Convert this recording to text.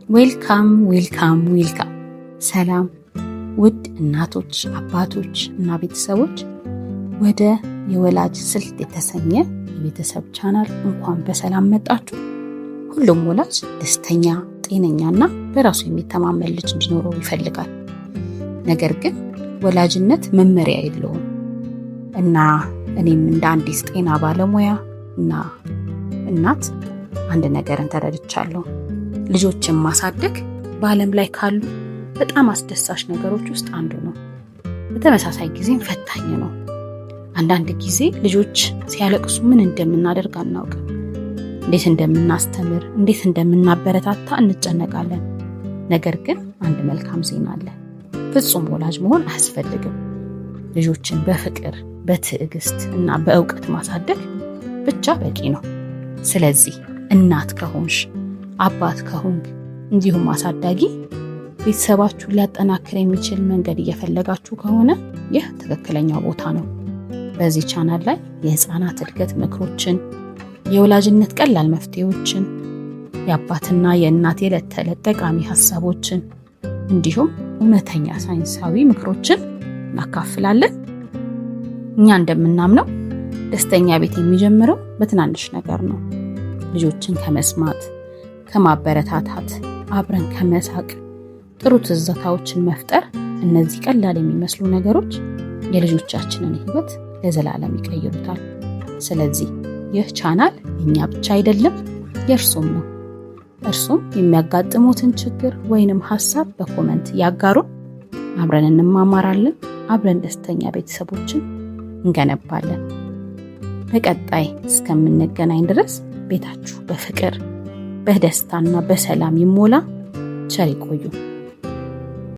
Welcome, welcome, welcome! ሰላም ውድ እናቶች፣ አባቶች እና ቤተሰቦች፣ ወደ የወላጅ ስልት የተሰኘ የቤተሰብ ቻናል እንኳን በሰላም መጣችሁ። ሁሉም ወላጅ ደስተኛ፣ ጤነኛና በራሱ የሚተማመን ልጅ እንዲኖረው ይፈልጋል። ነገር ግን ወላጅነት መመሪያ የለውም እና እኔም እንደ አንዲት ጤና ባለሙያ እና እናት አንድ ነገርን ተረድቻለሁ። ልጆችን ማሳደግ በዓለም ላይ ካሉ በጣም አስደሳች ነገሮች ውስጥ አንዱ ነው። በተመሳሳይ ጊዜም ፈታኝ ነው። አንዳንድ ጊዜ ልጆች ሲያለቅሱ ምን እንደምናደርግ አናውቅም። እንዴት እንደምናስተምር፣ እንዴት እንደምናበረታታ እንጨነቃለን። ነገር ግን አንድ መልካም ዜና አለ። ፍጹም ወላጅ መሆን አያስፈልግም። ልጆችን በፍቅር፣ በትዕግስት እና በእውቀት ማሳደግ ብቻ በቂ ነው። ስለዚህ እናት ከሆንሽ፣ አባት ከሆንክ፣ እንዲሁም አሳዳጊ ቤተሰባችሁን ሊያጠናክር የሚችል መንገድ እየፈለጋችሁ ከሆነ ይህ ትክክለኛው ቦታ ነው። በዚህ ቻናል ላይ የህፃናት እድገት ምክሮችን፣ የወላጅነት ቀላል መፍትሄዎችን፣ የአባትና የእናት የዕለት ተዕለት ጠቃሚ ሀሳቦችን እንዲሁም እውነተኛ ሳይንሳዊ ምክሮችን እናካፍላለን። እኛ እንደምናምነው ደስተኛ ቤት የሚጀምረው በትናንሽ ነገር ነው። ልጆችን ከመስማት፣ ከማበረታታት፣ አብረን ከመሳቅ፣ ጥሩ ትዝታዎችን መፍጠር። እነዚህ ቀላል የሚመስሉ ነገሮች የልጆቻችንን ህይወት ለዘላለም ይቀይሩታል። ስለዚህ ይህ ቻናል የእኛ ብቻ አይደለም፣ የእርሶም ነው። እርሶም የሚያጋጥሙትን ችግር ወይንም ሀሳብ በ comment ያጋሩን። አብረን እንማማራለን። አብረን ደስተኛ ቤተሰቦችን እንገነባለን። በቀጣይ እስከምንገናኝ ድረስ ቤታችሁ በፍቅር፣ በደስታና በሰላም ይሞላ። ቸር ይቆዩ።